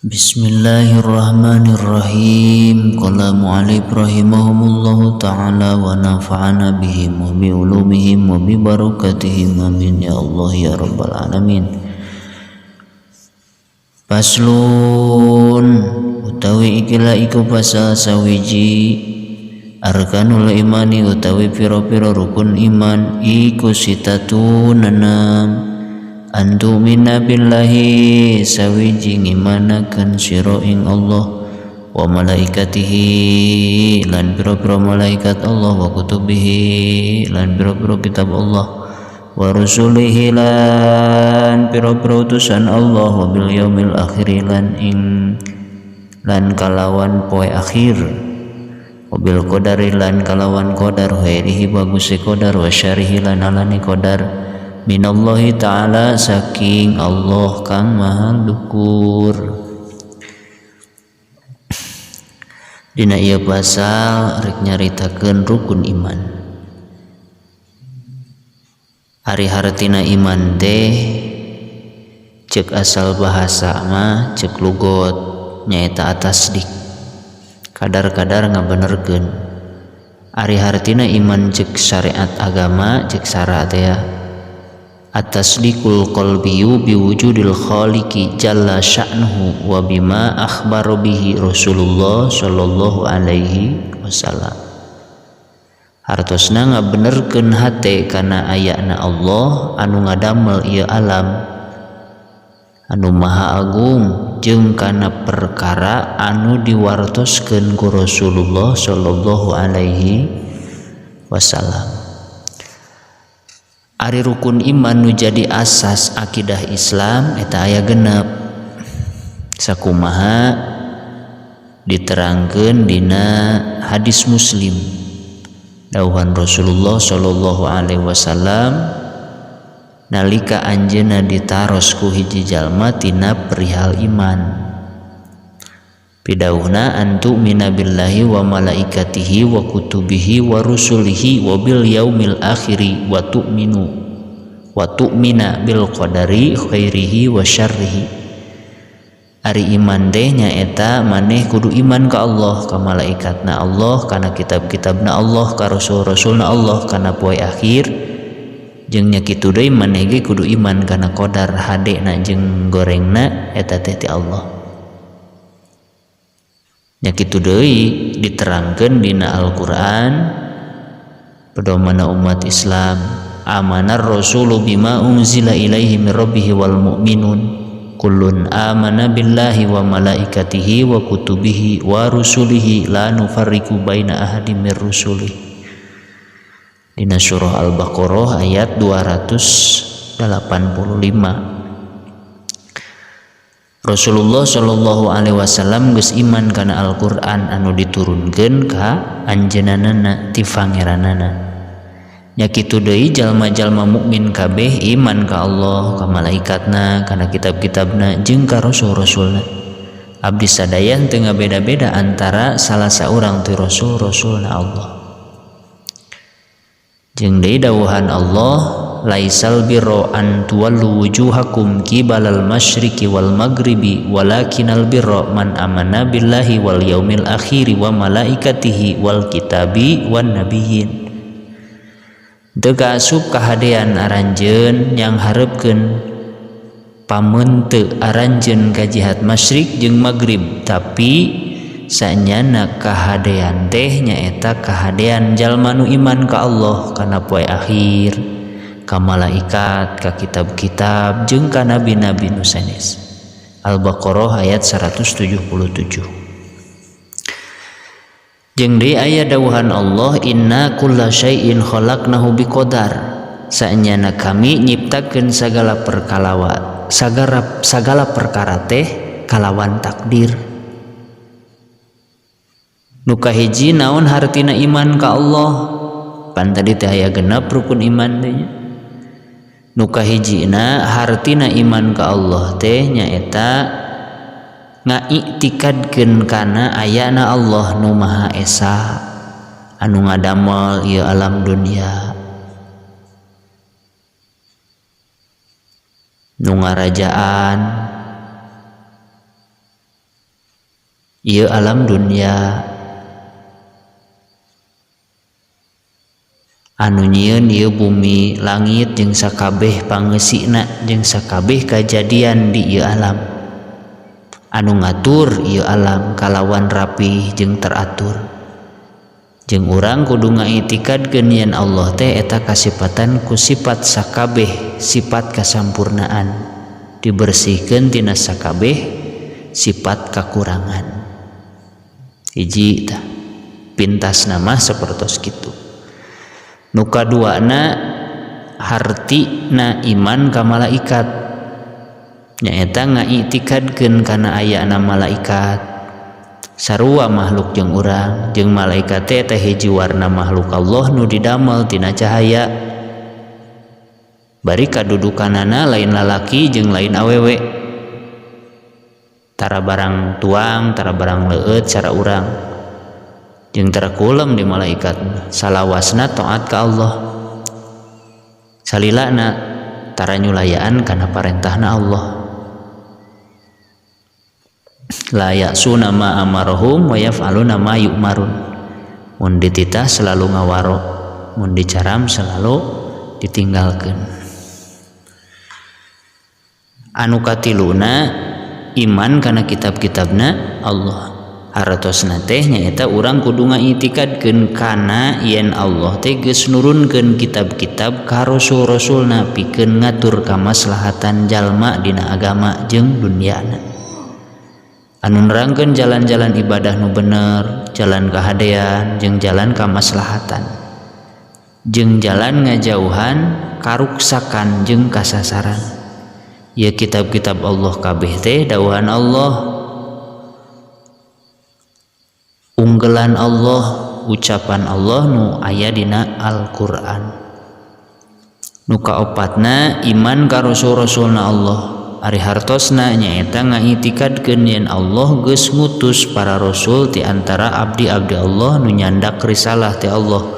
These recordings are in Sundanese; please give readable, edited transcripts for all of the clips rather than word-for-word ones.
Bismillahirrahmanirrahim. Qala mu'allif rahimahumullahu ta'ala wa nafa'ana bihim wa bi ulumihim wa bi barakatihim, amin ya Allah ya rabbal alamin. Faslun utawi ikilah iku pasal sawiji, arkanul imani utawi pira-pira rukun iman iku sitatun enam. Antumina billahi sawiji ngimanakeun sira ing Allah, wa malaikatihi lan pira-pira malaikat Allah, wa kutubihi lan pira-pira kitab Allah, wa rusulihi lan pira-pira utusan Allah, wa bil yaumil akhir lan ing lan kalawan poe akhir, wa bil qadari lan kalawan qadar, khairihi baguse qadar, wa syarihi lan alani qadar, minallahi ta'ala saking Allah kang maha luhur. Dina ieu pasal rek nyaritakeun rukun iman. Ari hartina iman teh ceuk asal bahasa mah ceuk lugot nyaeta atasdik, kadar-kadar ngabenerkeun. Ari hartina iman ceuk syariat agama ceuk sara teh ya, atasdikul qalbiyu biwujudil khaliqi jalla sya'nuhu wa bima akhbaro bihi Rasulullah sallallahu alaihi wasallam. Hartosna ngabenerkeun hate kana ayana Allah anu ngadamel ieu alam anu maha agung jeung kana perkara anu diwartoskeun ku Rasulullah sallallahu alaihi wasallam. Ari rukun iman nu jadi asas akidah Islam eta aya genep, sakumaha diterangkeun dina hadis Muslim dawuhan Rasulullah sallallahu alaihi wasallam nalika anjeunna ditaros ku hiji jalma tina perihal iman. Pidauhna antu minabillahi wa malaikatihi wa kutubihi wa rusulihi wa bil yaumil akhiri wa tu'minu wa tu'mina bil qadari khairihi wa syarrihi. Ari iman teh nyaeta maneh kudu iman ka Allah, ka malaikatna Allah, kana kitab-kitabna Allah, ka rasul-rasulna Allah, kana poe akhir. Jeung nya kitu deui maneh ge kudu iman kana qadar hadena jeung gorengna eta teh ti Allah. Nya kitu deui diterangkeun dina Al-Qur'an pedomana umat Islam, amanar rasulu bima unzila ilaihi mir rabbih wal mu'minun kullun amana billahi wa malaikatihi wa kutubihi wa rusulihi la nufarriqu baina ahadin mir rusulihi. Dina surah Al-Baqarah ayat 285. Rasulullah sallallahu alaihi wasallam geus iman kana Al-Qur'an anu diturunkeun ka anjeunna ti pangeranana. Nya kitu deui jalma-jalma mukmin kabeh iman ka Allah, ka malaikatna, kana kitab-kitabna jeung ka rasul-rasulna. Abdi sadaya teu ngabeda-beda antara salah saurang ti rasul-rasulna Allah. Jeung deui dawuhan Allah, laisal birra an tuwallu wujuhakum qibalal masyriqi wal maghribi walakinal birra man amana billahi wal yaumil akhiri wa malaikatihi wal kitabi wan nabiyyin. Teu kaasup kahadean aranjeun yang hareupkeun pameunte aranjeun ka jihad masyriq jeung maghrib, tapi sanyana kahadean teh nyaeta kahadean jalma nu iman ka Allah, kana poe akhir, ka malaikat, ka kitab-kitab jeung ka nabi-nabi nu sanes. Al-Baqarah ayat 177. Jeung deui aya dawuhan Allah, inna kulla syai'in khalaqnahu biqadar. Sanyana kami nyiptakeun sagala perkara sagala perkara teh kalawan takdir. Nu kahiji naon hartina iman ka Allah? Pan tadi teh aya genep rukun iman teh nya. Nu kahijina hartina iman ka Allah teh nyaeta ngaiktikadkeun kana ayana Allah nu Maha Esa anu ngadamel ieu alam dunia, nu ngarajaan, Ieu alam dunya anu nyieun ieu bumi langit jeung sakabeh pangeusina jeung sakabeh kajadian di ieu alam anu ngatur ieu alam kalawan rapih jeung teratur jeung urang kudu ngaitikadkeun yen Allah teh eta kasipatan ku sifat sakabeh sifat kasampurnaan dibersihkeun tina sakabeh sifat kakurangan hiji tah pintasna mah sapertos kitu. Nu kaduana hartina iman ka malaikat nyaeta ngaitikadkeun kana ayana malaikat sarua makhluk jeung urang jeung malaikat teh eta hiji warna makhluk Allah nu didamel tina cahaya bari kadudukanana lain lalaki jeung lain awewe tara barang tuang tara barang leueut cara urang jeung tara kulem di malaikat salawasna taat ka Allah salilana tara nyulayaan kana parentahna Allah la ya'suna ma amarahum wa yaf'aluna ma yu'marun mun dititah selalu ngawaro mun dicaram selalu ditinggalkeun. Anu katiluna iman kana kitab-kitabna Allah hartosna teh nyaeta urang kudu ngaitikadkeun kana yen Allah teh geus nurunkeun kitab-kitab ka rasul-rasulna pikeun ngatur kamaslahatan jalma dina agama jeung dunyana anu nerangkeun jalan-jalan ibadah nu bener, jalan kahadean jeung jalan kamaslahatan jeung jalan ngajauhan karuksakan jeung kasasaran. Ieu kitab-kitab Allah kabeh teh dawuhan Allah, unggelan Allah, ucapan Allah nu aya dina Al-Qur'an. Nu kaopatna iman ka rasul-rasulna Allah. Ari hartosna nyaeta ngaitikadkeun yen Allah geus ngutus para rasul ti antara abdi-abdi Allah nu nyandak risalah ti Allah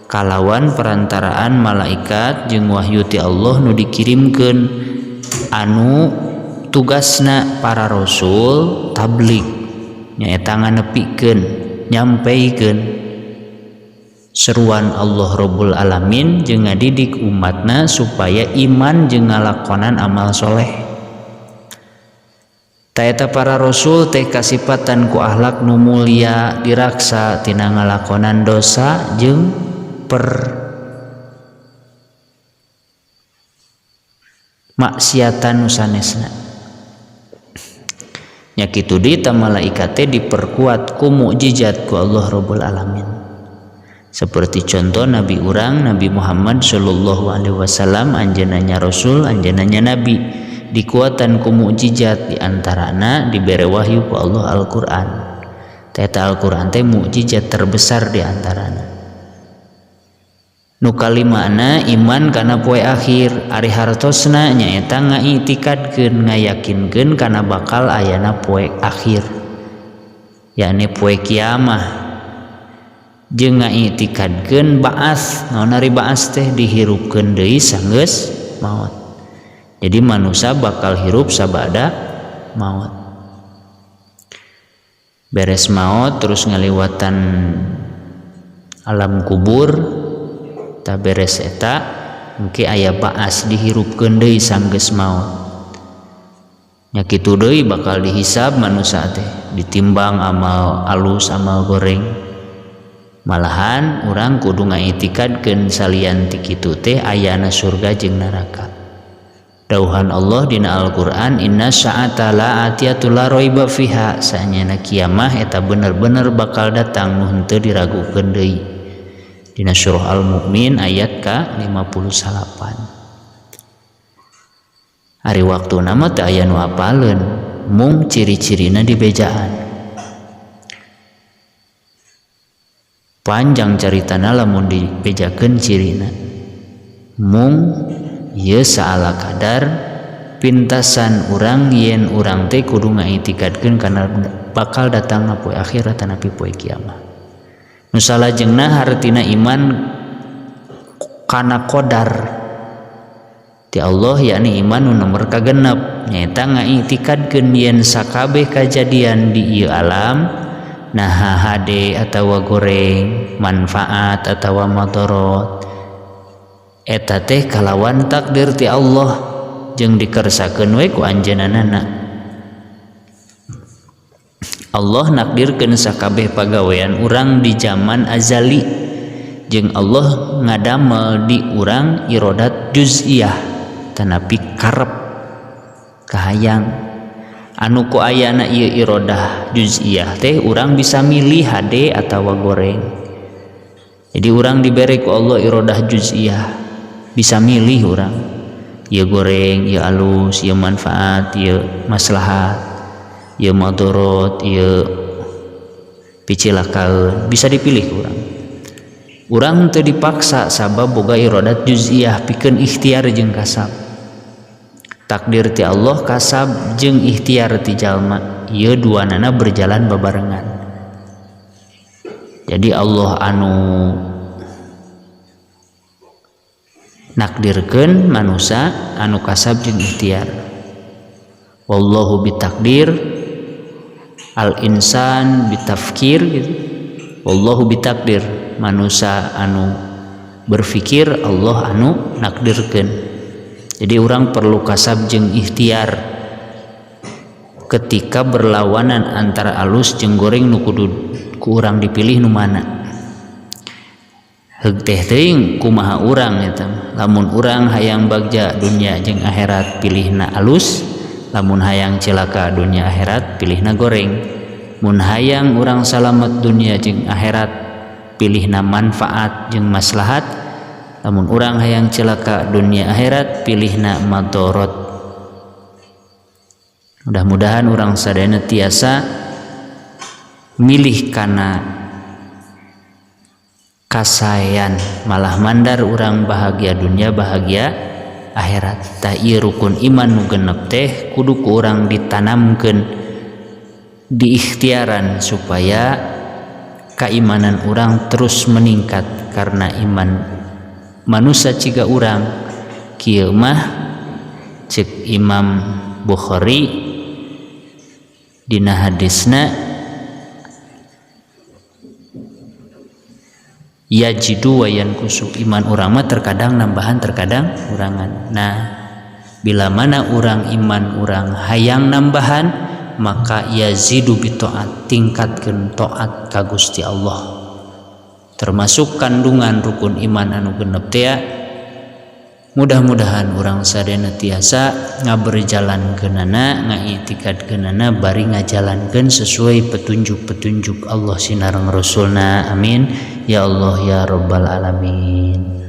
kalawan perantaraan malaikat jeung wahyu ti Allah nu dikirimkeun anu tugasna para rasul tabligh nyaeta nganepikeun nyampaikeun seruan Allah Rabbul Alamin jeung ngadidik umatna supaya iman jeung ngalakonan amal soleh. Taeta para rasul teh kasipatan ku akhlak nu mulia diraksa tina ngalakonan dosa jeung per maksiatan nu sanesna. Nya kitu deui ta malaikat teh diperkuat ku mukjizat ku Allah Rabbul Alamin. Seperti contoh nabi urang Nabi Muhammad sallallahu alaihi wasallam anjeunna nya rasul anjeunna nya nabi dikuatan ku mukjizat di antarana dibere wahyu ku Allah Al-Qur'an. Eta Al-Qur'an teh mukjizat terbesar di antarana. Nu kalimana iman kana poe akhir ari hartosna nyaeta ngaitikadkeun ngayakinkeun kana bakal ayana poe akhir yakni poe kiamah jeung ngaitikadkeun ba'ats naon ari ba'ats teh dihirupkeun deui sanggeus maot. Jadi manusia bakal hirup sabada maot. Beres maot terus ngaliwatan alam kubur ta beres eta engke aya ba'ats dihirupkeun deui sanggeus maot. Nya kitu deui bakal dihisab manusia teh ditimbang amal alus amal goreng. Malahan urang kudu ngaitikadkeun salian ti kitu teh ayana surga jeung neraka. Dauhan Allah dina Al-Qur'an inna sa'ata la'atiyatul la raiba fiha saenyana kiamah eta bener-bener bakal datang nu henteu diragukeun deui. Dina surah Al-Mu'min ayat ka 58. Ari waktuna mah teu aya nu apaleun mung ciri-cirina dibejaan. Panjang caritana lamun dibejakeun cirina. Mung ieu saala kadar pintasan urang yen urang teh kudu ngaitikadkeun kana bakal datangna poe akhirat tanapi poe kiamah. Nu salajengna hartina iman kana qadar. Ti Allah yakni iman nu nomor kagenep nyaeta ngaitikadkeun yen sakabeh kajadian di ieu alam naha hade atawa goreng manfaat atawa madorot eta teh kalawan takdir ti Allah jeung dikersakeun we ku anjeunna. Allah nakdirkeun sakabeh pagawean urang di zaman azali jeung Allah ngadamel di urang irodat juz'iyah tanapi karep kahayang anu ku ayana ieu irodah juz'iyah teh urang bisa milih hade atawa goreng. Jadi urang dibere ku Allah irodah juz'iyah bisa milih urang ieu goreng, ieu alus, ieu manfaat, ieu maslahat, ieu madorot, ieu picilakaeun, bisa dipilih ku urang. Urang teu dipaksa sabab boga irodat juz'iyah pikeun ikhtiar jeung kasab. Takdir ti Allah kasab jeung ikhtiar ti jalma, ieu duanana berjalan babarengan. Jadi Allah anu nakdirkeun manusia anu kasab jeung ikhtiar. Wallahu bitakdir al insan bitafkir gitu. Wallahu bitakdir, manusia anu berfikir, Allah anu nakdirkeun. Jadi orang perlu kasab jeung ikhtiar ketika berlawanan antara alus jeung goreng nu kudu ku urang dipilih nu mana. Heug teh teuing kumaha urang eta. Lamun urang hayang bagja dunia jeung akhirat pilihna alus, lamun hayang celaka dunia akhirat pilihna goreng. Mun hayang urang salamet dunia jeung akhirat pilihna manfaat jeung maslahat, lamun urang hayang celaka dunia akhirat pilihna madorot. Mudah-mudahan urang sadayana tiasa milih kana kasaean, malah mandar urang bahagia dunia bahagia akhirat. Tah ieu rukun iman nu genep teh kudu ku urang ditanamkeun diikhtiaran supaya keimanan urang terus meningkat, karena iman manusia ciga urang kieu mah cek Imam Bukhari dina hadisna yajidu wa yankusu, iman urang mah terkadang nambahan terkadang kurangan. Nah bila mana urang iman urang hayang nambahan maka yazidu bi taat, tingkatkeun taat ka Gusti Allah. Termasuk kandungan rukun iman anu genep teh. Mudah-mudahan urang sadayana tiasa ngaberjalankeunana, ngaitikadkeunana bari ngajalankeun sesuai petunjuk-petunjuk Allah sinareng Rasulna. Amin ya Allah ya Rabbal alamin.